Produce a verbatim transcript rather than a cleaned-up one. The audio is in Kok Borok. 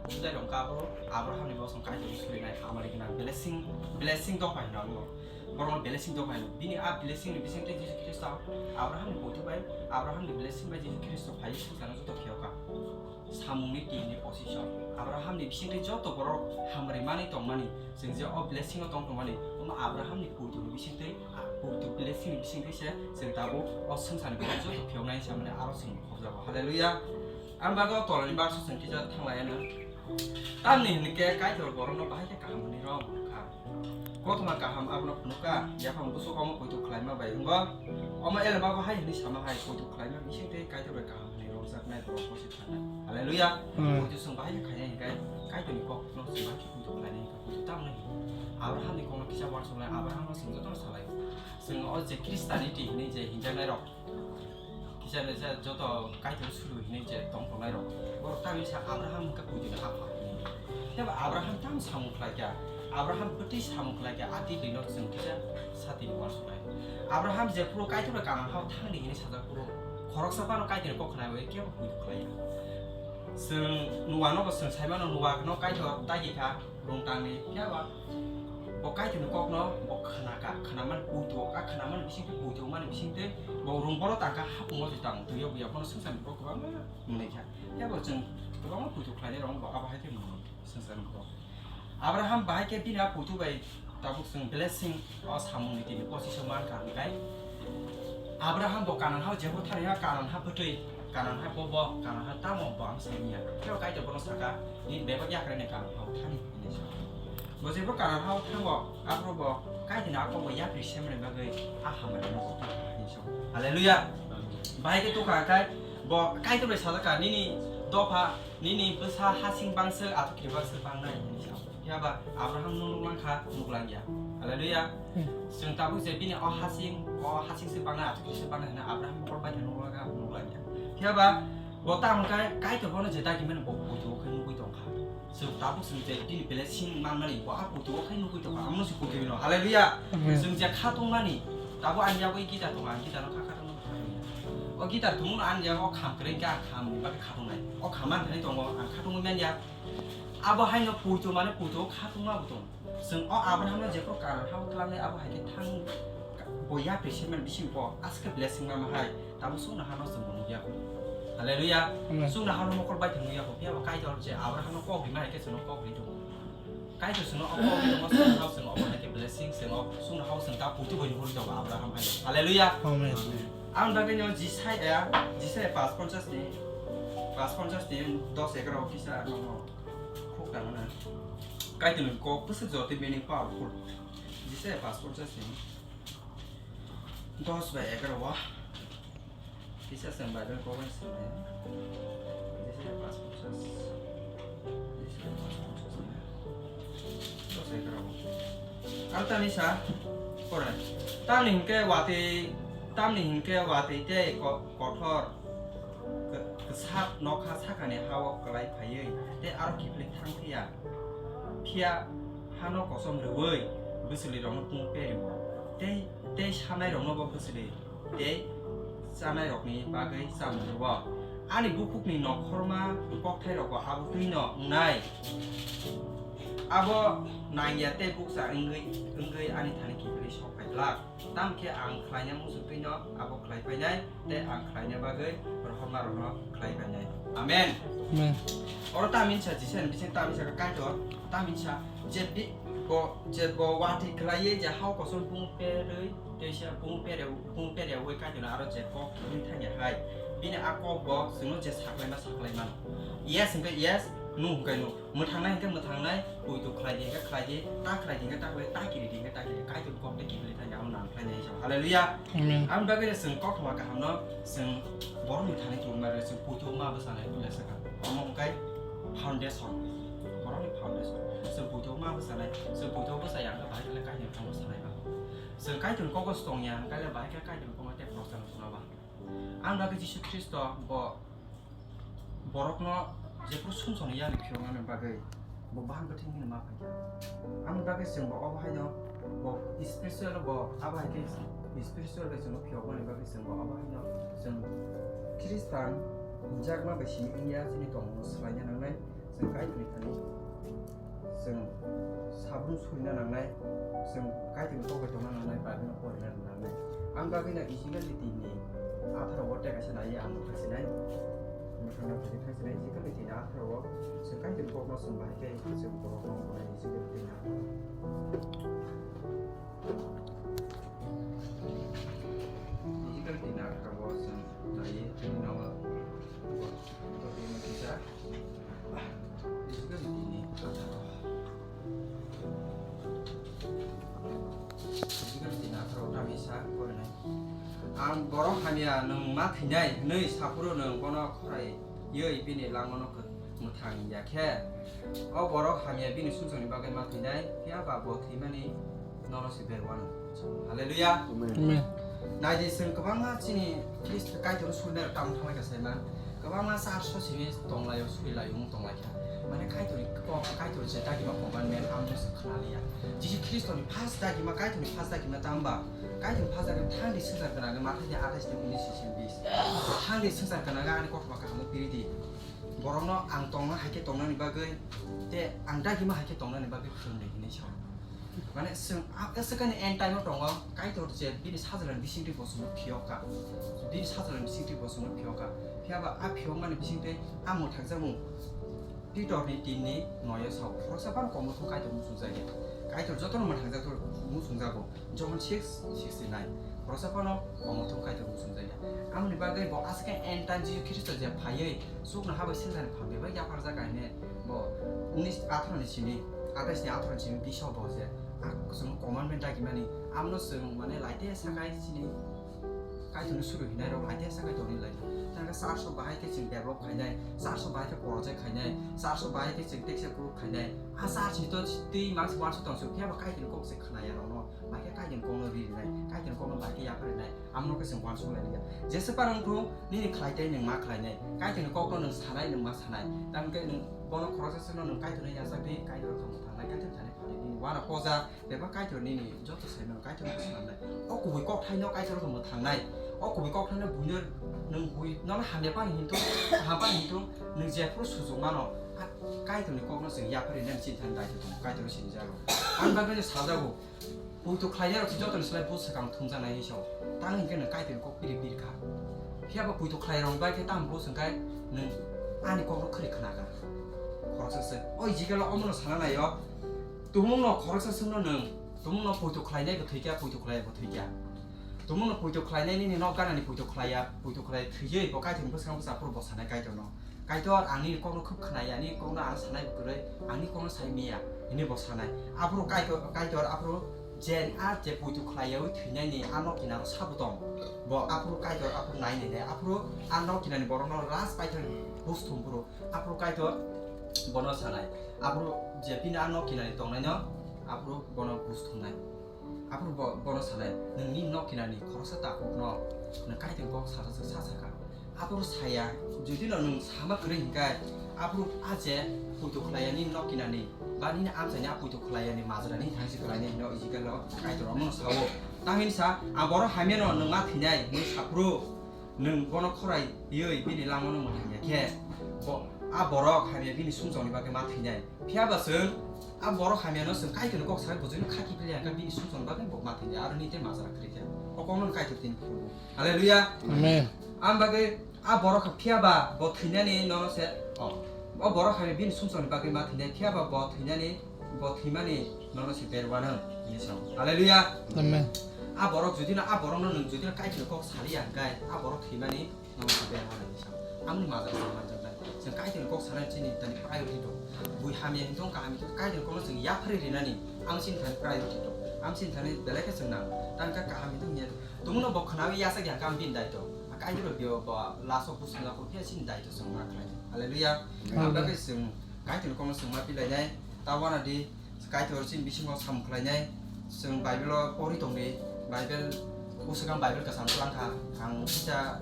Juda rok ka abo Abraham ni bosong Kaitor surinai hamari gwnang blessing, blessing dopha hino abo. Borok no blessing dopha hino. Bini a blessing ni bising tei Jisu Khristo Abraham ni poito bai, Abraham ni blessing bai Jisu Khristo phai swngchar no joto kheo ka. Samung ni tin ni position. Abraham ni bising tei joto borok hamari mani tong mani, chwng je o blessing o tong tong mani, omo Abraham ni poito ni bising tei, a poito blessing ni bising tei se chwng tabuk o swngchar ni borok joto kheo nai sa mani aro chwng khobjago. Hallelujah. Ang bago tolani baksa chwng kisa thanglai ano. Tamni hwnwi khe Kaitor borokno bahai khe kaham hwnwi rw kha. Kothoma kaham abono phunukha, yaphang bwswk omo poito khlaima bai wngo. Omo elema bo hai hwnwi sama hai, poito khlaima bising tei Kaitor bai kaham hwnwi rwjaknai borok bosi thangna. Hallelujah. Hmm. Poito chwng bahai khe khainai hwnkhe, Kaitorni kokno chwng bahai khe poito khlainai hwnkhe poito tamni hwnwi. Abrahamni kokno kisa uansuknai, Abrahamno chwng jotono salai. Chwng o je Christianity hwnwi je hinjaknairok, kisa le je joto Kaitor suru hinwi je tong tongnai rok, borok tamni sa Abraham hwnkhe poito ni apha hinwi. Phiya ba Abraham tamo samung khlai kha, Abraham bwtwi samung khlai kha, a twi twino chwng kisa sati ni uansuknai. Abraham je phuru Kaitor bai Kanan hao thangdi hinwi sajak phuru, khoroksa phano Kaitor ni kok khna bai kebo poito khlai ya. Chwng Noah no bo chwng sai mano, Noah no Kaitor dagi kha, rung tangni, phiya ba bo Kaitor ni kok no bo khna kha, khna mani poito, a khna mani bising twi poito mani bising twi bo rung boro tang kha, hapung o se tang twi o buya bono swngchar ni borok kwbangma nunai kha. Phiya bo chwng kwbangma poito khlainai rok bo abo hai khe nungo swngchar ni borok. Abraham bahai khe bini a poito bai tabuk chwng blessing o samung ni tini position man kha hwnkhe Abraham bo Kanan hao jebo thani ha Kanan ha bwtwi, Kanan ha bobo, Kanan ha tamo bo ang sani ya. Phiya Kaitor bono saka, "Nini bebak yakrani Kanan hao thani," hinwi sa. Bo jebo Kanan hao thango, aphuru bo Kaitorni a kok bai yapri semani bagwi a hamari no bo tongkha hinwi sa. Hallelujah. Bahai khe tongkha khe bo Kaitor bai sajak kha, "Nini dopha, nini bwsa hasing bangso, athukiri bangso bangnai," hinwi sa. Phiya ba Abraham no nuklang kha, nuklang ya. Hallelujah. Hmm. Chwng tabuk je bini o hasing, o hasing se bangnai, athukiri se bangnai hwnwi Abraham mokol bai khe nuklang kha, nuklang ya. Phiya ba bo tamo khe Kaitor bono je dagi mani bo poito o khe nugwi tong kha. Chwng tabuk chwng je bini blessing manmani bo a poito o khe nugwi tong kha. Amo se poito bino. Hallelujah. Amen. Chwng je kha tongmani, tabuk ani yago Gita tongo, ang Gita no kha kha tongmani kha tongya. O Gita tongmani ani yago kham kwrwi khe ang kham ni bagwi kha tongnai. O kham man thani tongo, ang kha tongwi man ya. Abo haino poito mane poito o kha tongma bo tong. Chwng o Abraham no jephru Kanan hao twlangnai abo hai khe thang bo yapri se mani bising bo aske blessing ma hai tamo chwngno hano chwng bo nukya kho. Hallelujah. Amen. Chwngno hano mokol bai thang nukya kho. Phiya bo Kaitor je Abraham no kok rima hai khe chwngno kok ri tongo. Kaitor chwngno o kok ri tongo, chwngno hao chwng obo hai khe blessing, chwng o chwngno hao chwng ta putu bai nuhur tongo Abraham hai. Hallelujah. Amen. Ang bagwi no Jisai ya, Jisai pas ponchas ni, pas ponchas ni dos egaroh o kisa ano. Khuk tangmani. Kaitorni kok bwswk jotwi meaning powerful. Jisai pas ponchas ni dos bai egaroh o. Kisa chwng Bible kok bai swngmani. Jisai pas ponchas. Jisai pas ponchas ni. Dos egaroh o. Ar tamni sa, pore. Tamni hinkhe watwi, tamni hinkhe watwi tei ko-, kothor. Kw-, kwchak nokha sakani ha-o kwlai phaiwi tei aro kiphilwi thang phiya. Phiya hano kosom rwui bwchwlwirokno pung perio, tei, tei sanairoknobo bwchwlwi tei chanairokni bagwi chamung rwo. Ani bukhukni nokhorma kokthairokbo abo twino wngnai. Abo nangya tei bukcha wngwi, wngwi ani thani kiphilwi sok phai glak. Tamo khe ang khlaina muchungtwino abo khlai phainai, tei ang khlaina bagwi rohormarokno khlai phainai. Amen. Amen. Oro tamni sa Jisani bising tamni sa Kaitor, tamni sa je bi-, bo, je bo watwi khlaiwi je hao kosom pung perwi, tei se pung pere, pung pereui Kaitorno aro je kok thangwi thangya hai. Bini a kok bo chwngno je saklaima saklaimano. Yes hwnkhe yes, no hwnkhe no. Mwthangnai hwnkhe mwthangnai, poito khlai di hwnkhe khlai di, ta khlai di hwnkhe ta khlai, ta kiri di hwnkhe ta kiri, Kaitorni kok tei kiphilwi thangya, amo nang khlainai se. Hallelujah. Amen. Aboni bagwi chwng koktwma kahamno chwng borokni thani tongma rw, chwng poito ma bwchanai puila swkang. Omo hwnkhe foundation. Borokni foundation. Chwng poito ma bwchanai, chwng poito bwchaya hwnkhe bahai khe Kaitorni kokno sanai ba. Chwng Kaitorni kokno tongya hwnkhe bahai khe Kaitorni kokno tei khoroksa no swnama ba. Ang bagwi Jisu Khristo bo borokno jephru sumsokni yakni phiyoknani bagwi bo bahai bwthwini ma phaikha. Aboni bagwi chwng bo obo haino bo spiritual bo abo hai khe spiritual bai chwngno phiyokmani bagwi chwng bo obo haino chwng Khristan hwnjakma bai simi wngya chini tongmungno swlaina nangnai. Chwng Kaitorni thani chwng sabrum surina nangnai, chwng Kaitorni kok bai tongna nangnai, Bible no porina nangnai. Ang bagwi no Ezekiel ni tin ni atharo o tei kaisa nai ang thangsinai. Mwthangna phai thangsinai Ezekiel ni tin ni atharo o chwng Kaitorni kok no chwng bahai khe chwng borok no wngnai Ezekiel ni tin ni atharo. Ezekiel ni tin ni atharo o chwng nai, chwng nai. Ang borok hamya nwng ma thwinai hwnwi saphuru nwng bono khoraiwi bini langmano mwthang ya khe, o borok hamya bini sumsokni bagwi ma thwinai, phiya ba bo thwimani nono se berwano. Haleluya. Amen. Amen. Naidi, chwng kwbangma chini Khristo Kaitor surinai rok tamo thanglai kha saiman. Kwbangma church o simi tonglaio, surilai wng tonglai kha. Mane Kaitor ni kok, Kaitor je dagima commandment amo se khnaliya. Jisu Khristo ni first dagima, Kaitor ni first dagima tamba? Kaitor ni first dagima thangdi swngchar gwnang ni Mathai ni atais ni unis simi bis. Thangdi swngchar gwnang ani kothoma kaham no piridi. Borokno ang tongna hai khe tongnani bagwi, te ang dagima hai khe tongnani bagwi phwrwng di hinwi sao. Mane chwng a, aswkani end time o tongo, Kaitor je bini sajlani bisingtwi bo chwngno phiyok kha, bini sajlani bisingtwi bo chwngno phiyok kha. Phiya ba a phiyokmani bisingtwi a mwthangjakmung Pitor ni tin ni noi o sao, khoroksa phano komo thung Kaitor muchungjak ya. Kaitor jotono mwthangjakthok muchungjago. Johon six sixty nine. Khoroksa phano komo thung Kaitor muchungjak ya. Amoni bagwi bo aswk end time Jisu Khristo je phaiwi chuknoha bai swngcharni phan bai yapharjak hai ne. Bo unis atharo ni simi, atais ni atharo ni simi biso bo je a chwng commandment dagimani, amno chwng mane laite sakai chini Kaitorni suru hinai rok laite sakai tongni lai. Tangka church o bahai khe chwng develop khainai, church o bahai khe project khainai, church o bahai khe chwng teksa group khainai. A church ni to twi mangsa uansuk tong su, phiya ba Kaitorni kok se khna ya rokno, bahai khe Kaitorni kokno ri rinai, Kaitorni kokno bahai khe yapha rinai. Amno khe chwng uansuk lai ya. Jesa parang thung nini khlai tei nwng ma khlainai. Kaitorni kokno nwng sanai, nwng ma sanai. Tamkhe nwng bono khoroksa seno nwng Kaitorno yachak di, Kaitor thangma thangnai, Kaitor thani phalwi nini uana poja, bebak Kaitor nini joto saimano Kaitorno swnamnai. O kubui kokthaino Kaitor thangma thangnai. O kubui kokthaino buino nwng bui nono hamya pani hinthung, kaham pani hinthung, nwng jephuru sujung mano, a Kaitorni kokno chwng yapharwi nang chini thani daityo tongo, Kaitorno sinijago. Ani bagwi no sajago. Poito khlainai rok se jotoni slai bo swkang thumjaknai hinwi sao. Tang hinkhe nwng Kaitorni kok piri piri kha. Phiya ba poito khlai rok bai khe tamo bo swngkhe nwng ani kokno khwrwi khna kha. Khoroksa se. O Ezekiel omono sana nai o. Tumungno khoroksa swngno nwng. Tumungno poito khlainai bo thwikya, poito khlai bo thwikya. Tumungno poito khlainai nini nok ganani poito khlaiya, poito khlai thwiwi bo Kaitorni bwskango bwsa phuru bo sanai Kaitorno. Kaitor, ang nini kokno khub khna ya, nini kokno ang sanai bo kwrwi, ang nini kokno sai miya, hinwi bo sanai. Aphuru Kaitor, Kaitor aphuru je a je poito khlaiyaui thwinani a nok kinaro sabo tong. Bo aphuru Kaitor aphuru nai nai nai, aphuru a nok kinani borokno ras paithor bus thum phuru. Aphuru Kaitor bono sanai. Aphuru je bini a nok kinani tongnaino aphuru bono bus thumnai. Aphuru bo, bono sanai, "Nwng nini nok kinani khoroksa takhukno nwng Kaitorni kok sasa se sa sakha." Aphuru saya, "Jodi no nwng sama kwrwi hinkhe, aphuru a je poito khlaiya nini nok kinani, ba nini amchaini a poito khlaiyani majra nini thangsi khlainai," hino Ezekiel o Kaitor omono sao. Tamni sa, "Ang borok hamyano nwng ma thwinai," hwnwi saphuru. Nwng bono khorai twiwi bini langmano mwthang ya khe, bo, a borok hamya bini sumsokni bagwi ma thwinai. Phiya ba chwng a borok hamyano chwng Kaitorni kok saui bujuino khaki piliya hwnkhe bini sumsokni bagwi bo ma thwinai, aro nini tei majra kwrwi khe. O kokno Kaitor tini phuru. Haleluya. Amen. Am bagwi a borok phiya ba bo thwinani nono se, o, o borok hamya bini sumsokni bagwi ma thwinai, phiya ba bo thwinani Bo thwimani nono se berwano hinwi sao. Haleluya. Amen. A borok jodi no, a borok no nwng jodi no Kaitor kok saliya hwnkhe, a borok thwimani nono se berwano hinwi sao. Amoni majra se manjaknai. Chwng Kaitor kok sanai chini tani priority dong. Bui hamya hinwi tong, kaham hinwi tong, Kaitor kokno chwng yapharwi rinani ang chini thani priority dong. Ang chini thani belai khe chwng nang. Tang kha kaham hinwi tong hiya. Tumungno bo khnawi yasakya hwnkhe ang bini daito. A Kaitor bo last o bwswng yapharwi phiya chini daito chwng ma khlai. Haleluya. Amen. Ang bagwi chwng Kaitor kokno chwng ma pilainai. Ta uanadi Kaitor chini bisingo samung khlainai, chwng Bible-o pori tongdi, Bible, bwswk ang Bible kwcham kwlang kha, ang kisa